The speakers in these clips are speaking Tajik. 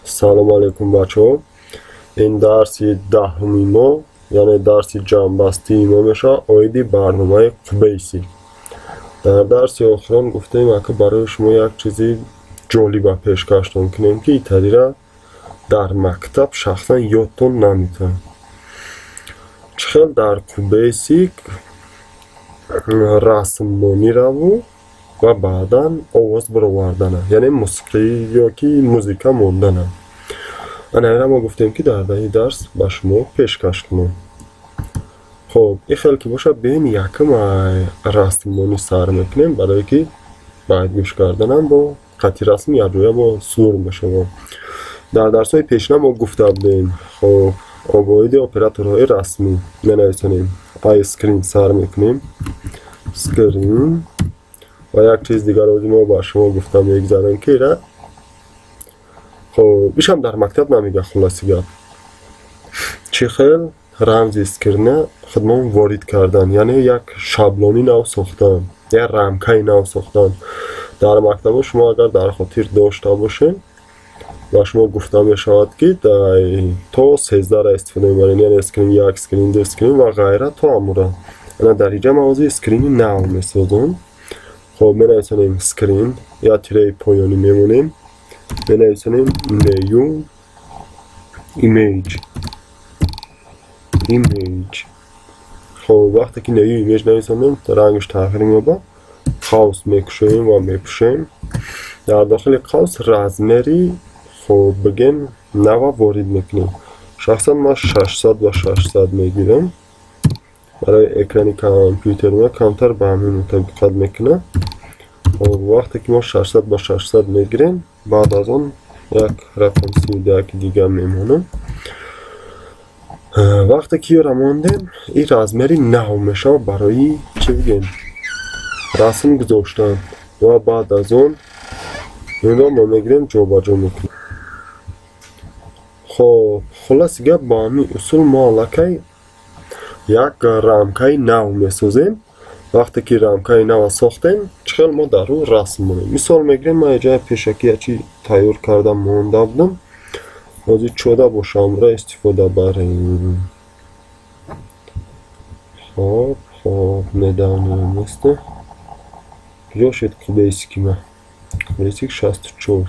Салом алейкум, бачаҳо. Ин дарси даҳуми мо, яъне дарси ҷамъбастии мо мешавад оиди барномаи Қубейсӣ. Дар дарси охирон гуфтем, ака, барои шумо як чизи ҷолиба пешкаштон кунем, ки италира дар мактаб шахсан ёдтон наметавад. Чӣ хел дар Қубейсик расммонираву ва баъдан овоз баровардана, яъне мусиқӣ ёки музика мондана. Ана инра мо гуфтем, ки дар даҳи дарс ба шумо пешкаш кунем. Хоб, ин хел ки бошад, биён, якум расммонӣ сар мекунем, барое ки баъд гӯш карданам бо қати расм якҷоя бо сур мешавад. Дар дарсҳои пешина мо гуфта будем, хоб, оиди операторҳои расмӣ менависонем. Ай screen сар мекунем, screen. Ва як чиз дигар ози мо ба шумо гуфта мегзарем, ки ира, хоб, ишам дар мактаб намега. Хулоси гап, чӣ хел рамзи screen а худмон ворид кардан, яъне як шаблони нав сохтан, як рамкаи нав сохтан. Дар мактабҳо шумо агар дар хотир дошта бошед, ба шумо гуфта мешавад, ки то 13-ра истифода мебарем, яъне screen як, screen ду, screen ва ғайра то амура. Ана дар инҷа ман ҳозир screen и нав месозам. Хоб, менависонем screen, я тираи поёнӣ мемонем, менависонем new image, image. Хоб, вақте ки new image нависонем, рангаш тағйир меёбад. Қавс мекушоем ва мепӯшем. Дар дохили қавс размери, хоб, бигем, нава ворид мекунем. Шахсан ман 600 ба 600 мегирам, барои экрани компютери ма камтар ба ҳамин мутобиқат мекунад. Хоб, вақте ки мо 600 ба 600 мегирем, баъд аз он як рақам 31 дига мемонам. Вақте ки ёра мондем, ин размери нав мешавад барои, чӣ бигем, расм гузоштан. Ва баъд аз он инро мо мегирем, ҷобаҷо мекунем. Хоб, хулоси гап, бо ҳамин усул мо аллакай як рамкаи нав месозем. Вақте ки рамкаи нава сохтем, чӣ хел мо дар ӯ расм монем? Мисол мегирем, ман иҷоя пешакӣ ячи тайёр карда монда будам, ҳозир чода бошамра истифода барем. Хоб, недавно место куҷо шуд Қубейсики ма? Қубейсик 64.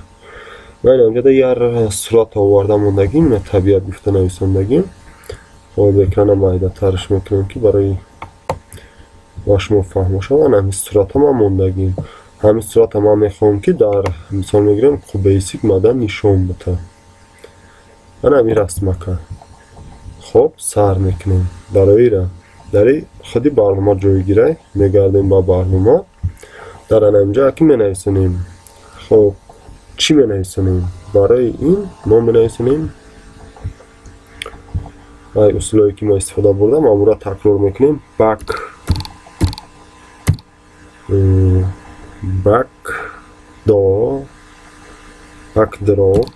Ман инҷода як сурат оварда мондагим, ина табиат гуфта нависондагим. Хоб, экрана майдатарш мекунем, ки барои ба шумо фаҳмо шавад. Ана ҳамин сурата ман мондагим. Ҳамин сурата ман мехоҳам, ки дар, мисол мегирем, Қубейсик мада нишон бита. Ана ҳамин расмака. Хоб, сар мекунем. Барои ира дари худи барнома ҷойгирай, мегардем ба барнома. Дар ана инҷа ки менависонем, хоб, чӣ менависонем? Барои ин мо менависонем, ай усулое ки мо истифода бурдам, амура такрор мекунем: back до backdrop,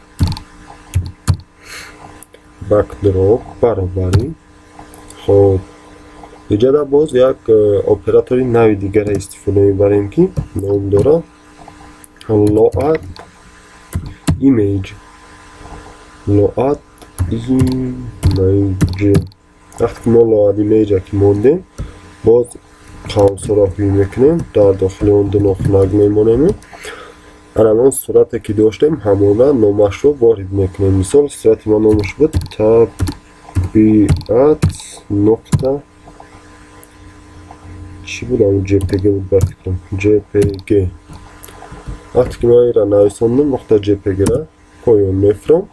backdrop баробари. Хоб, иҷода боз як оператори нави дигара истифода мебарем, ки ном дорад load image, load image. Вақте ки мо load image ки мондем, боз қавсро ҳуй мекунем, дар дохили он ду нохунак мемонем. Ана он сурате ки доштем, ҳамона номашро ворид мекунем. Мисол, сурати ма номаш буд табиат нуқта, чӣ буд, ам jpg буд ба фикрам, jpg. Вақте ки ман инра нависондам, нуқта jpg-ра поён мефурам.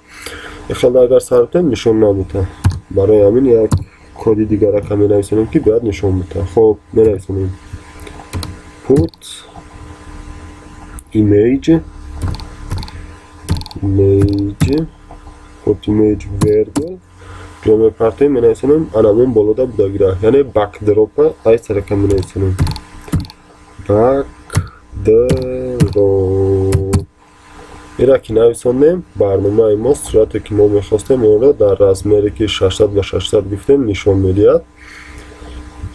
Ихелда агар сар кунем, нишон намедиҳад. Барои ҳамин як коди дигарака менависонем, ки бояд нишон бидиҳад. Хоб, менависонем put image, image, put image вергул ҷо мепартоем, менависонем анамон болода будагира, яъне backdrop а ай сарака менависонем backdrop. Ира ки нависондем, барномаи мо сурате ки мо мехостем, онро дар размере ки 600 ба 600 гуфтем, нишон медиҳад.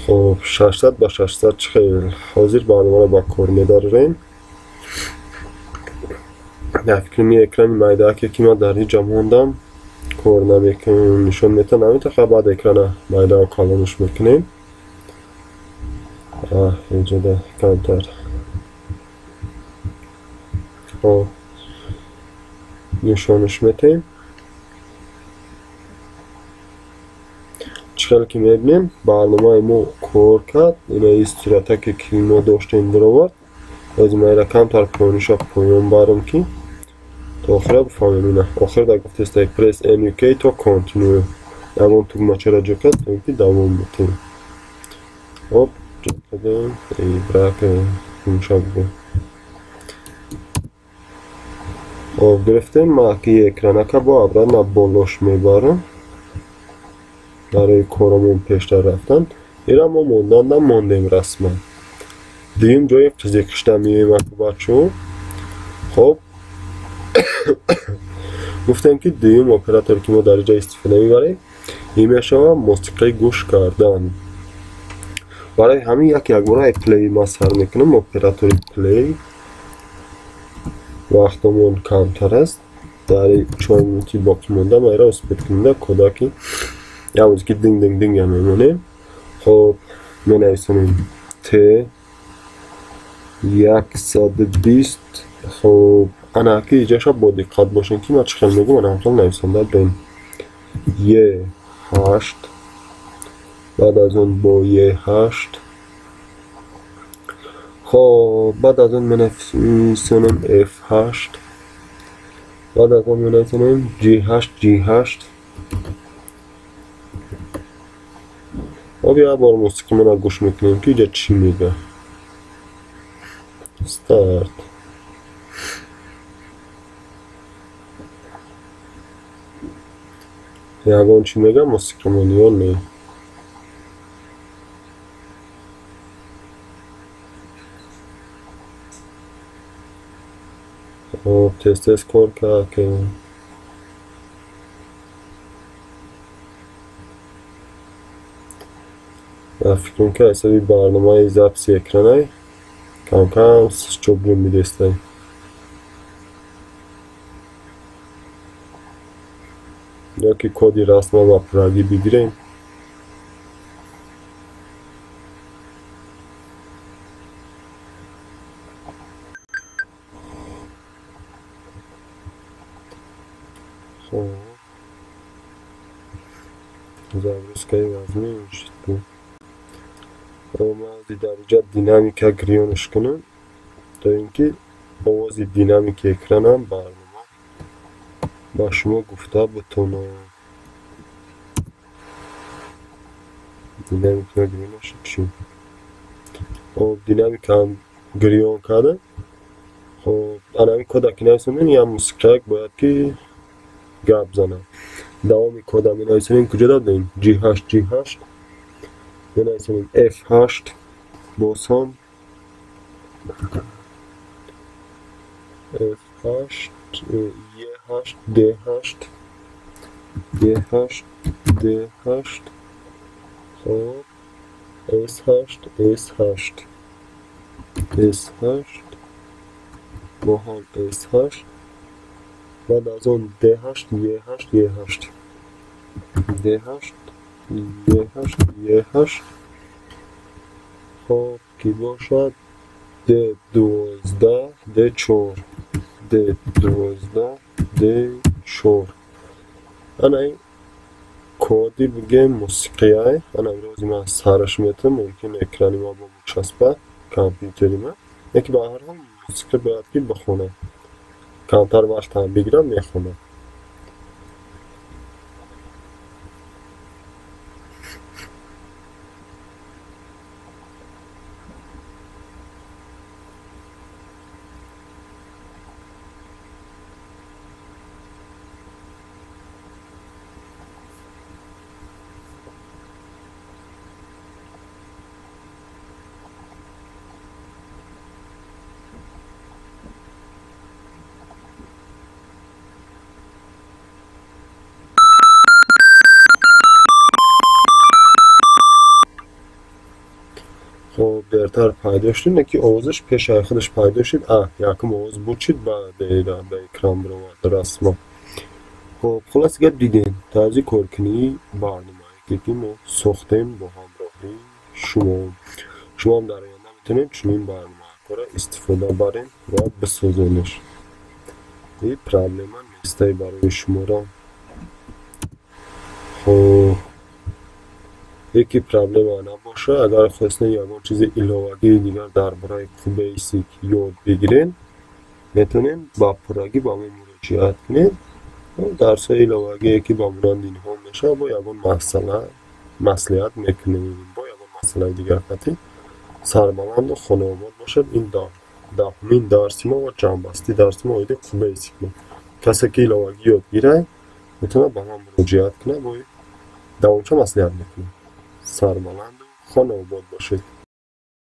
Хоб, 600 ба 600 чӣ хел? Ҳозир барномаро ба кор медарорем. Дар фикри экрани майдааке ки ман дар ҳиҷа мондам кор намекунам, нишон мета намета, баъд экрана майдаа калонш мекунем. Инҷода камтар нишонаш метаем. Чӣ хеле ки мебинем, барномаи мо кор кард. Ина и суратаке ки мо доштем баровард. Ҳозир ман ира камтар поёниша поён барам ки то охира бифаҳмем. Ина охир да гуфтеста press any key to continue, ягон тугмачаро ҷо кард то ин ки давом битем. Оп, ҷо кардем. Брак гумша бугӯ. Хоб, гирифтем. Ман ки экранака бо обратно болош мебарам барои коромон пештар рафтан. Ира мо мондан мондем расман. Дуюм ҷои қизиқишта меоем аку бачаҳо. Хоб, гуфтем ки дуюм операторе ки мо дар инҷа истифода мебарем ин мешавад мусиқии гӯш кардан. Барои ҳамин як якбора play ман сар мекунам. Оператори play вақтамон камтар аст, дар 4 минути боқӣ монда ман ира успеть кунда кодаки як музики динг динг динг мемонем. Хоб, менависонем Т 120. Хоб, ана ки иҷаша бо диққат бошем ки ман чӣ хел мегӯм, ана ҳамхел нависонда бем. Е 8, баъд аз он бо Е 8. Хоб, баъд аз он менависонем F 8, баъд аз он менависонем G 8 G 8. Хоб, як бор мусиқимона гӯш мекунем ки иҷа чӣ мега. Старт. Ягон чӣ мега мусиқимон ё не? Хоб, тез тез кор кард ки фикрам ки ҳисоби барномаи записи экранай камкам чӯб мидестай. Ё ки коди расма ба пуррагӣ бигирем. Хоб, загрузкаи вазмин шуд. Ман дар инҷа динамика гирёнаш кунам то ин ки овози динамики экранам барнома ба шумо гуфта бутонам. Динамика гирёнаш чӣ? Хоб, динамикаам гирён карда. Хоб, ана ҳамин кода ки нависонем, як мусиқияк бояд ки гап занад. Давоми кода менависонем куҷо додем? G8 G8 менависонем F8, боз ҳам F8 E8 D8 E8 D8. Хоб, S8 S8 S8 бо ҳам S8, баъд аз он D8 E8 E8 D8 E8 E8. Хоб, ки бошад D12 D4 D12 D4. Ана ин коди бигем мусиқияй. Ана имрӯзи ман сараш метам, мумкин экрани ма бо мучаспад компютери ма, яки ба ҳар ҳол мусиқӣ бояд ки бихонад. Камтар вақтам бигирам мехонам. Охиртар пайдо шуд, не ки овозаш пешаи худаш пайдо шуд. А якум овоз буд шуд, баъд ба экран баромад расма. Хоб, хулоса гап, дидем тарзи коркунии барномае, ки мо сохтем бо ҳамроҳии шумо. Шумоам дар оянда метавонед чунин барномаҳоро истифода баред ва бисозенаш. И проблема нестай барои шуморо. Хоб, яке проблема набоша. Агар хостем ягон чизи иловагии дигар дар бораи QBasic ёд бигиред, метавонед ба пуррагӣ ба мо муроҷиат кунед. Дарсҳои иловагие, ки ба монанди инҳо мешавад, бо ягон масъала маслиҳат мекунем, бо ягон масъалаи дигар қатъӣ. Сарбаланду хонаобод бошад. Ин 10-умин дарси мо ва ҷамъбасти дарси мо оиди QBasic буд. Касе ки иловагӣ ёд гирад, метавонад ба ман муроҷиат кунад, бо давомча маслиҳат мекунем. Сарбаланду хонаобод бошед.